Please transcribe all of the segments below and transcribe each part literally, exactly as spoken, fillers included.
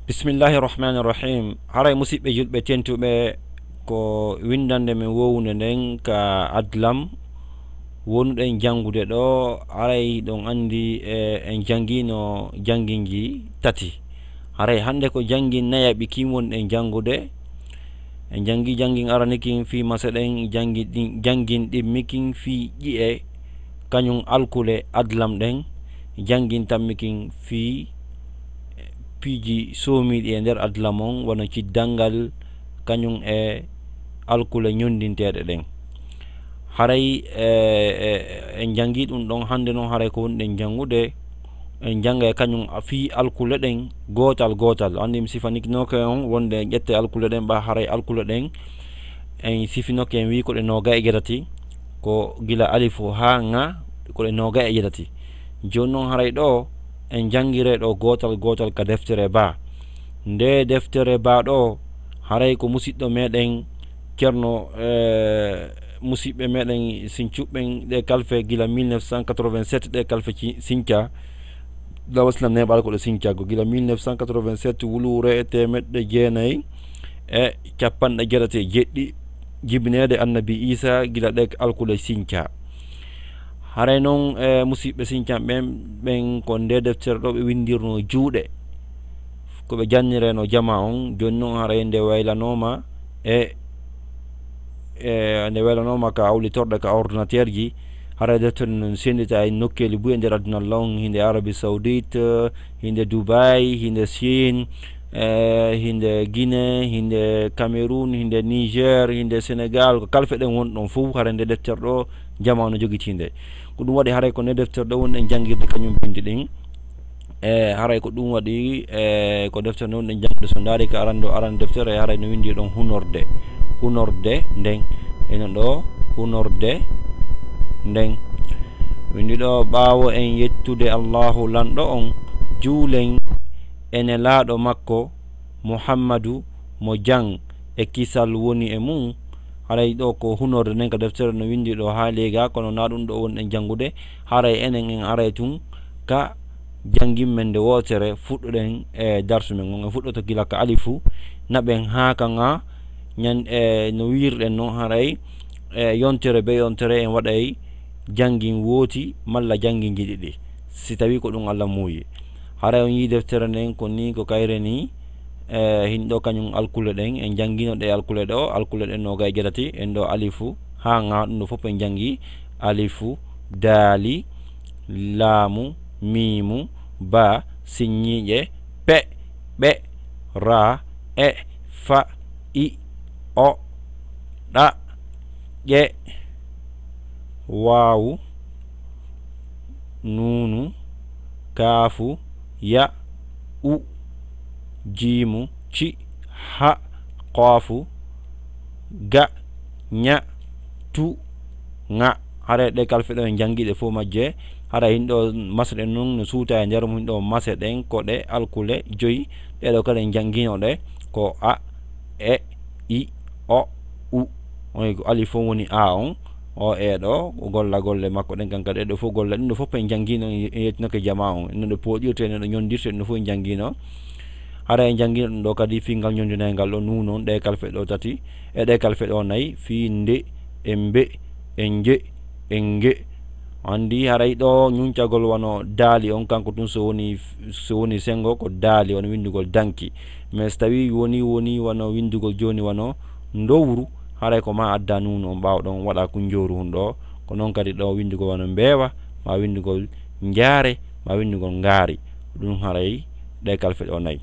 Bismillahi rahmani rahim. Haray musiɓɓe julɓe tentuɓe, ko winndannde men woowunde nden ka adlam wonuɗen janngude ɗoo. Haray ɗon anndi e en janngiino jannginji tati. Haray hannde ko janngin nayaɓi kin wonɗen janngude. En janngi janngin arani kin fii mase ɗen, janngi ɗin, janngin ɗimmi kin fii ƴi'e, kañum alkule adlam ɗen, janngin tammi kin fii piiji soomiiɗi e nder adlam on, wano ciddanngal, kañum e alkule ñonndinteeɗe ɗen. Haray e, e, en janngi ɗum ɗon, hannde noon haray ko wonɗen janngude, en janngay kañum a-, fii alkule ɗen gootal gootal. Anndi mi sifanikinoke on wonde en ƴette alkule ɗen, ɓa haray alkule ɗen en sifinoke, en wii ko ɗe noogay e jeetati, ko gila alifu haa ŋa, ko ɗe noogay e jeetati. Jooni noon haray ɗoo en janngire ɗoo gootal gootal ka deftere ba. Nde deftere ba ɗoo, haray ko musiɗɗo meɗen Ceerno, eh, musiɓɓe meɗen Sincuɓɓen, ɗe kalfe gila mille neuf cent quatre-vingt-sept, ɗe kalfe ci-, Sinca, dawaslam neɓal ko ɗo Sinca, ko gila mille neuf cent quatre-vingt-sept, wuluure e teemeɗɗe jeenayi e capanɗe jeetati e jeɗɗi, jibineede Annabi Iisa, gila ɗe alkule Sinca. Haray noon, e musiɓɓe Sincan ɓen, ɓen ko nde deftere ɗo ɓe winndirno juuɗe. Ko ɓe jannireno jama on, jooni noon haray nde waylanooma e, e nde waylanooma ka awlitorɗe, ka ordinateur ji, haray deftere non senndita e nokkeeli buy e nder aduna lon, hinde Arabie Saoudite, hinde Dubai, hinde Chine, e hinde Guinée, hinde Cameroun, hinde Niger, hinde Sénégal, ko kalfe ɗen won ɗon fof, haray nde deftere ɗo jama no jogitinde. Ko ɗum waɗi haray ko nde deftere ɗo wonɗen janngirde kañum bindi ɗin. E haray ko ɗum waɗi, e ko deftere nde wonɗen janngude. So ndaari ka aran ɗo, aran deftere, haray no winndi ɗon hunorde. Hunorde nden. Eno ɗo hunorde nden. Winndi ɗo, ɓaawo en yettude Allahu lanɗo on, juulen e nelaaɗo makko Muhammadu mo jam e kisal woni e mum. Haray ɗo ko hunorde nden ka deftere no winndi ɗo haa leega, kono na ɗum ɗo wonɗen janngude. Haray enen en aray tun ka janngin men nde wootere, fuɗɗoɗen e darsu men on. En fuɗɗoto gila ka alifu, naɓen haa ka ŋa, ñan-, e no wiirɗen non haray, e yontere be yontere en waɗay janngin wooti malla jannginji ɗiɗi, si tawii ko ɗum Alla muuyi. Haray on yii deftere nden ko nii, ko kayre nii, e hin ɗo kañum alkule ɗen, en janngino ɗe alkule ɗo, alkule ɗen noogay e jeetati, en ɗo alifu haa ŋa, ɗum ɗo fof en janngi, alifu, daali, laamu, miimu, ba, siññiiƴe, pe, ɓe, ra, e, fa, i, o, ɗa, ƴe, waawu, nuunu, kaafu, ya, u, jiimu, ci, ha, qoofu, ga, ña, tu, ŋa. Haray ɗe kalfe ɗo en janngi ɗe fof majje. Haray hin ɗo mase ɗen nun no suuta e nder mum, hin ɗo mase ɗen ko ɗe alkule joyi. Ɗe ɗo kala en janngino ɗe ko a, e, i, o, u. On ko alif on woni a on. O e ɗo, o golla golle makko ɗen kan kadi. Ɗe ɗo fof golla, ɗum ɗo fof en janngino, en yettinoke jama on. No ɗe pooɗirte, no ɗe ñondirte, ɗum ɗo fof en janngino. Hara en janngino ɗum ɗo kadi, fii ngal ñondinayngal ɗo, nu non, ɗe kalfe ɗo tati, e ɗe kalfe ɗo nayi, fii nde, e mbe, e nje, e nge. Anndi haray ɗo ñuncagol wano daali on, kanko tun so woni, so woni senngo ko daali, wano winndugol danki. Mais so tawii woni, woni wano winndugol jooni wano ndowru, haray ko ma adda nuunu on ɓaawo ɗon, waɗa kunjooru hun ɗo. Ko non kadi ɗo winndugol wano mbeewa, ma winndugol njaare, ma winndugol ngaari. Ɗum haray ɗe kalfe ɗo nayi.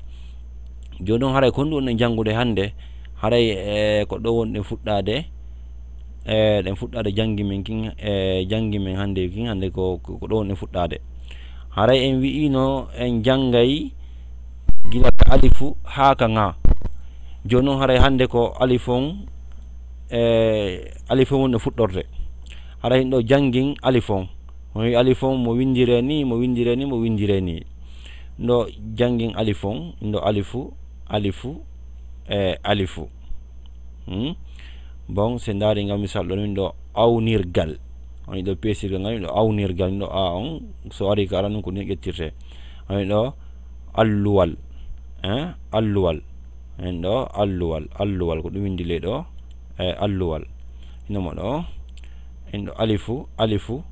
Jooni on haray ko honɗum wonɗen janngude hannde? Haray, e, ko ɗo wonɗen fuɗɗaade, e, ɗen fuɗɗaade janngi men kin, e, janngi men hannde kin, hannde ko, ko, ko ɗo wonɗen fuɗɗaade. Haray en wi'ino en janngay gila ka alifu haa ka ŋa. Jooni on haray hannde ko alif on, e, alif on woni no fuɗɗorde. Haray en ɗo janngin alif on. Mo wi alif on, mo winndire ni, mo winndire ni, mo winndire ni. Ɗo janngin alif on, ɗo alifu, alifu, e alifu. Hmm? Bon, se ndaari ngam misal ɗo, min ɗo awnirgal. Woni ɗo peesirgal ngal, min ɗo awnirgal, min ɗo a on, so ari ka aran ɗum ko ni ƴettirte. Woni ɗo alluwal. Hein? Alluwal. En ɗo alluwal, alluwal ko ɗum windi ley ɗo. E alluwal. Hino mo ɗo. En ɗo alifu, alifu.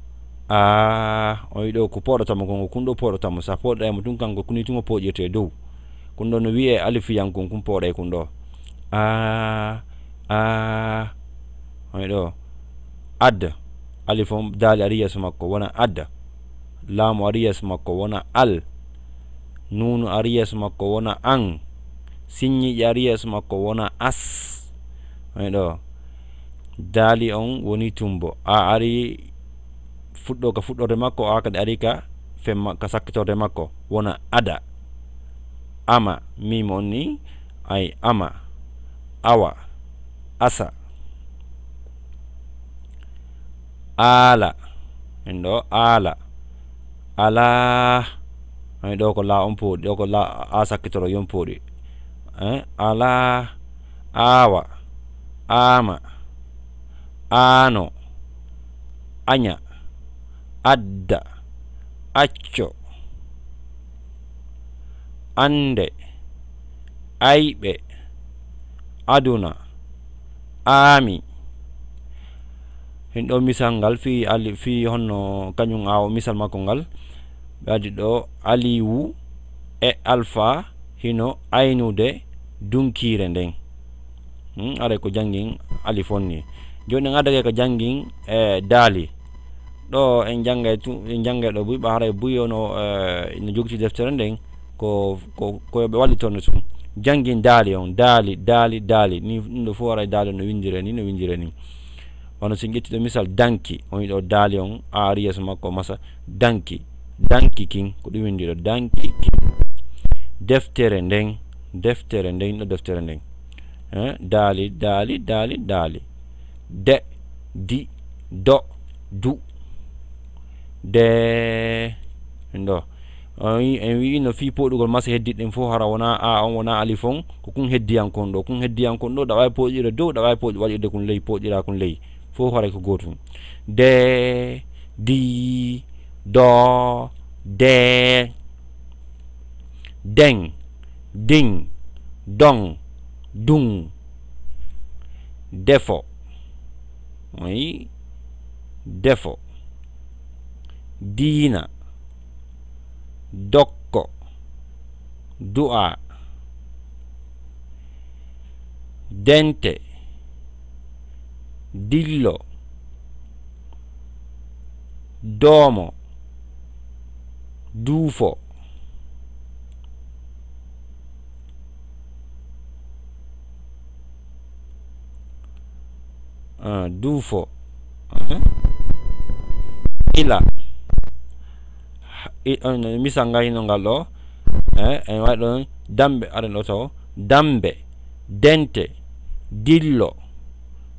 A, o wi ɗo ko pooɗata mo kon, ko kun ɗo pooɗata mo. Sa pooɗay mo tun kanko, kuni tun o pooɗirte dow. Kun ɗo no wi'e alifu yankun, kun pooɗay kun ɗo. A, a. O wi ɗo. Ad. Alif on, daali ari yeeso makko, wona ad. Laamu ari yeeso makko, wona al. Nuunu ari yeeso makko, wona an. Sinnyiiƴe ari yeeso makko, wona as. Oye ɗo. Daali on woni tumbo. A ari fuɗɗo ka fuɗɗorde makko, a kadi ari ka femma, ka sakkitorde makko, wona ada. Ama, miimo on ni, ay ama. Awa. Asa. Aala. En ɗo aala. Alaa. Ay ɗo ko laa on pooɗi, ɗo ko laa a sakkitoro yon pooɗi. Eh, alaa. Aawa. Aama. Aano. Aña. Adda. Acco. Annde. Ayɓe. Aduna. Aami. Hin ɗo misal ngal fii ali, fii honno kañum awo misal makko ngal. Ɓe addi ɗo Aliwu e Alfa hino aynude dunkiire nden. Hmm, aray ko janngin alif on ni. Jooni en addake ko janngin, eh, daali. Ɗo en janngay tu, en janngay ɗo buy, ɓa haray buy ono, eh, no jogiti deftere nden, ko, ko, ko ɓe wallitorno tun. Janngin daali on, daali, daali, daali. Ni, ɗum ɗo fof haray daali on no winndire ni, no winndire ni. Wano si en ƴetti ɗo misal, danki, on yiɗo daali on, a ari yeeso makko masa, danki, danki kin, ko ɗum winndi ɗo, danki kin. Deftere nden, deftere nden, ɗo deftere nden. Eh, daali, daali, daali, daali. De, di, do, du. De, ɗo. En wi-, en wi'ino fii pooɗugol masa heddiɗɗen fof, hara wona a on, wona alif on, ko kun heddiyankon ɗo. Kun heddiyankon ɗo, ɗaɓay pooɗire dow, ɗaɓay pooɗi waɗirde kun ley, pooɗira kun ley. Fof haray ko gootum. De, di, do, de. Den, din, don, dun. Defo. Oyi. Defo. Diina. Dokko. Du'a. Dente. Dillo. Doomo. Duufo. Ah, duufo. Eh? Ila. I, on, misal ngal hino ngal ɗo. Eh, en waɗi ɗon dambe, aɗen ɗo taw. Dambe, dente, dillo,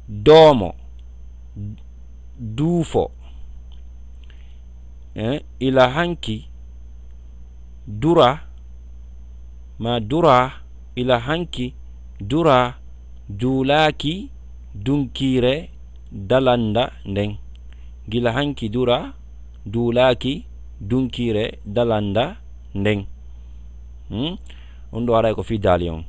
doomo, duufo. Eh, ila hanki, dura, ma dura, ila hanki, dura, duulaaki dunkiire dalanda nden. Gila hanki dura, duulaaki dunkiire dalanda nden. Hmm? Ɗum ɗo haray ko fii daali on.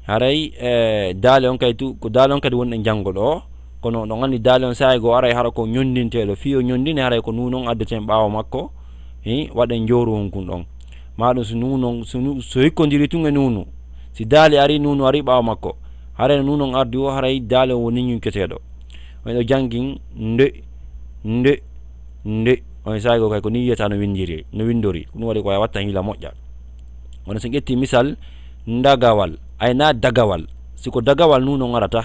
Haray, eh, daali on kay tu, ko daali on kadi woni e janngo ɗo. Kono ɗon anndi daali on saa'i goo aray hara ko ñonndinteeɗo. Fii o ñonndine haray ko nuun on addeten ɓaawo makko. Hi, waɗen njooru hun kun ɗon. Maa ɗum so nuun on, so nu-, so hikkondiri tun e nuunu. Si daali ari, nuunu ari ɓaawo makko. Haray no nuun on ardi o, haray daali on woni ñunketeeɗo. On ɗo janngin nde, nde, nde. On saa'i goo kay ko nii wiyata no winndiri, no winndori. Ko ɗum waɗi ko a wattan hiila moƴƴa. Wano si en ƴetti misal, ndagawal, ay na dagawal. Si ko dagawal nuun on arata.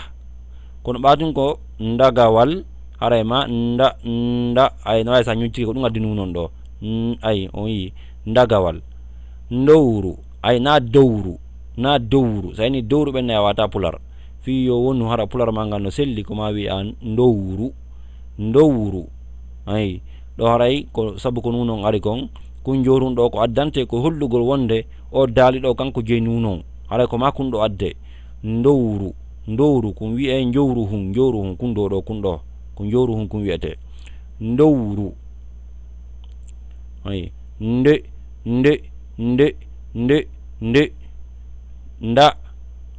Kono ɓaatun ko ndagawal, haray ma nda, nda, ay na waawi sa ñuccike ko ɗum addi nuun on ɗo. N-, ay, on yii, ndagawal. Ndowru, ay na dowru, na dowru. Sa ini dowru ɓen na yawata pular. Fii yo wonu hara pular ma ngal no selli ko ma wi'a ndowru. Ndowru. Ay, ɗo haray ko sabu ko nuun on ari kon, kun njooru hun ɗo ko addante ko hollugol wonde o daali ɗo kanko jeyi nuun on. Haray ko ma kun ɗo adde. Ndowru, ndowru, kun wi'e njowru hun, njowru hun, kun ɗo ɗo, kun ɗo. Ko njowru hun kun wi'ete. Ndowru. Ay, nde, nde, nde, nde, nde, Nda,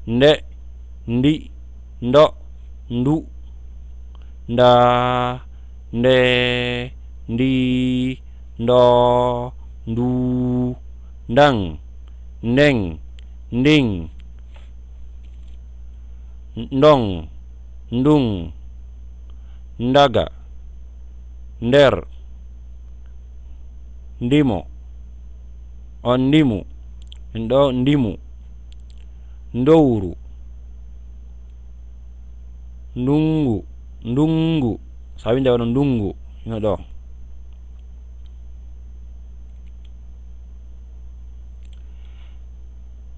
nde, ndi, ndo, ndu. Nda, nde, ndi, ndo, ndu. Ndan, nden, ndin, ndon, ndun. Ndaga, nder, ndimo, on ndimu, ɗo ndimu. Ndowru, ndungu, ndungu. So a winde wano ndungu, ino ɗo.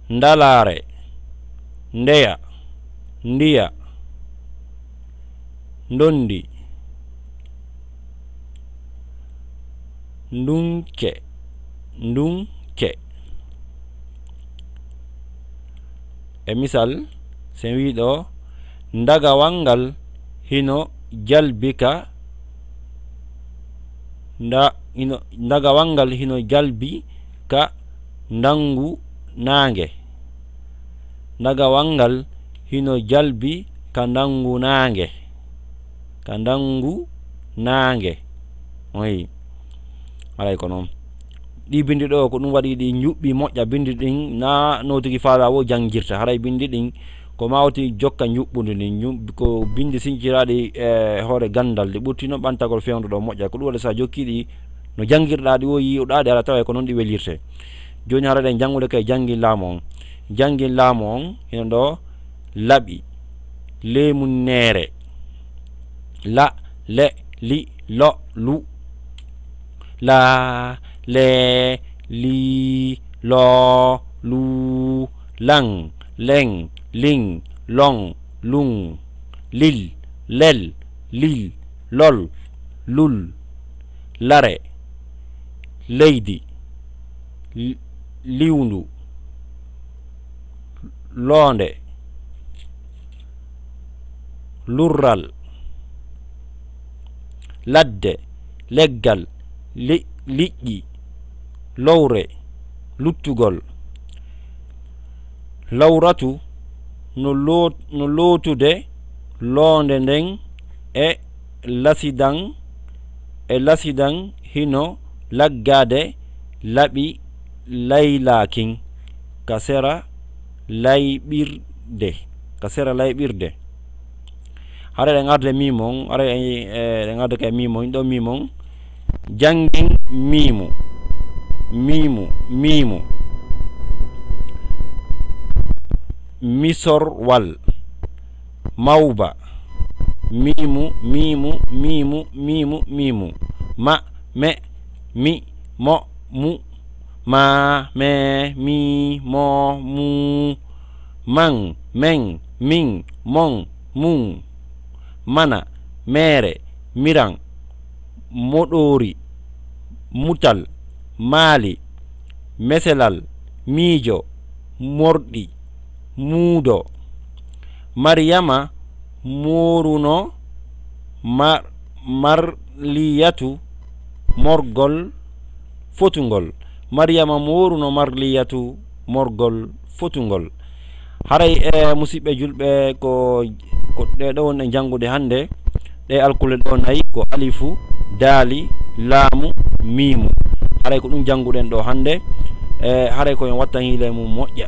Ndalaare, ndeya, ndiya, ndondi, ndunke, ndunke. E misal, so en wii ɗo, ndagawal ngal hino jalbi ka, nda-, hino, ndagawal ngal hino jalbi ka ndangu naange. Ndagawal ngal hino jalbi ka ndangu naange. Ka ndangu naange. Oyi. Haray ko noon. Ɗi binndi ɗo, ko ɗum waɗi ɗi njuɓɓi moƴƴa. Binndi ɗin na no tigi faala wo janngirta. Haray binndi ɗin ko ma o tigi jokka njuɓɓundi ndin. Njuɓ-, ko binndi sinciraaɗi e hoore ganndal. Ɗi ɓurti noon ɓantagol fewndo ɗo moƴƴa. Ko ɗum waɗi so a jokkii ɗi no janngirɗaa ɗi wo yi'uɗaa ɗi, aɗa tawa ko noon ɗi welirte. Jooni hara ɗen janngude kay janngin laamu on. Janngin laamu on hino ɗo laɓi. Leemunneere. La, le, li, lo, lu. La, le, li, lo, lu. Lan, len, lin, lon, lun. Lil, lel, lil, lol, lul. Lare, leydi, li-, liwndu, loonde, lurral, ladde, leggal, li-, liƴƴi, lowre, luttugol. Lawratu no loo-, no lootude loonde nden e lasidan, e lasidan hino laggaade laɓi laylaakin ka sera layɓirde, ka sera layɓirde. Hara eɗen arde miimon, hara e, e, eɗen arde ka miimon, ɗo miimon. Janngin miimu, miimu, miimu. Misorwal, mawba. Miimu, miimu, miimu, miimu, miimu. Ma, me, mi, mo, mu. Ma, me, mi, mo, mu. Man, men, min, mon, mun. Mana, meere, miran, moɗoori, mutal, maali, meselal, miijo, morɗi, muudo. Mariyama mooruno Mar-, Marliyatu morgol fotungol. Mariyama mooruno Marliyatu morgol fotungol. Haray, e, musidɓe julɓe, ko, ko ɗe ɗo wonɗen janngude hannde. Ɗe alkule ɗo nayi ko alifu, daali, laamu, miimu. Haray ko ɗum jannguɗen ɗo hannde. E, haray ko en wattan hiile mum moƴƴa.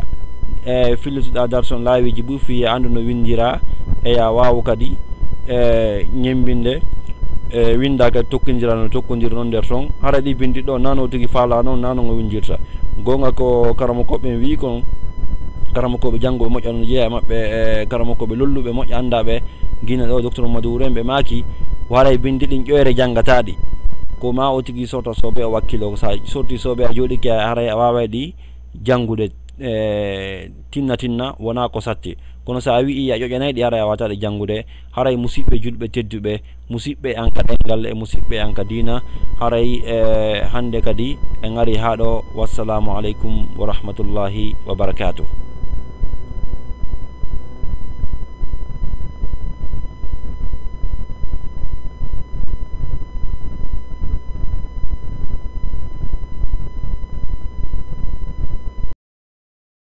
E, fillituɗa darson laawiiji buy fii ya anndu no winndira, e ya waawu kadi, e, ñemmbinde, e, winnda kadi tokkindira no tokkondiri noon nder ton. Haray ɗi binndi ɗo nano tigi faala noon, nano ngo winndirta. Goonga ko karamokooɓe en wii kon, karamokooɓe jannguɓe moƴƴa no jeeya e maɓɓe, e, karamokooɓe lolluɓe moƴƴa anndaɓe, Gine ɗo, Docteur Mamadou Wuro en ɓe maaki, waray binndi ɗin ƴoyre janngataa ɗi. Ko ma o tigi sorta soobee o wakkiloo. Ko so a sorti soobee a jooɗike, haray a waaway ɗi janngude, e, tinna tinna, wonaa ko satti. Kono so a wi'i a ƴoƴanay ɗi, haray a waawataa ɗi janngude. Haray musidɓe julɓe tedduɓe, musidɓe an ka ɗemngal e musidɓe an ka diina, haray, e, hannde kadi en ari haa ɗo. Wassalaamu aleykum wa rahmatullahi wa barakaatuh.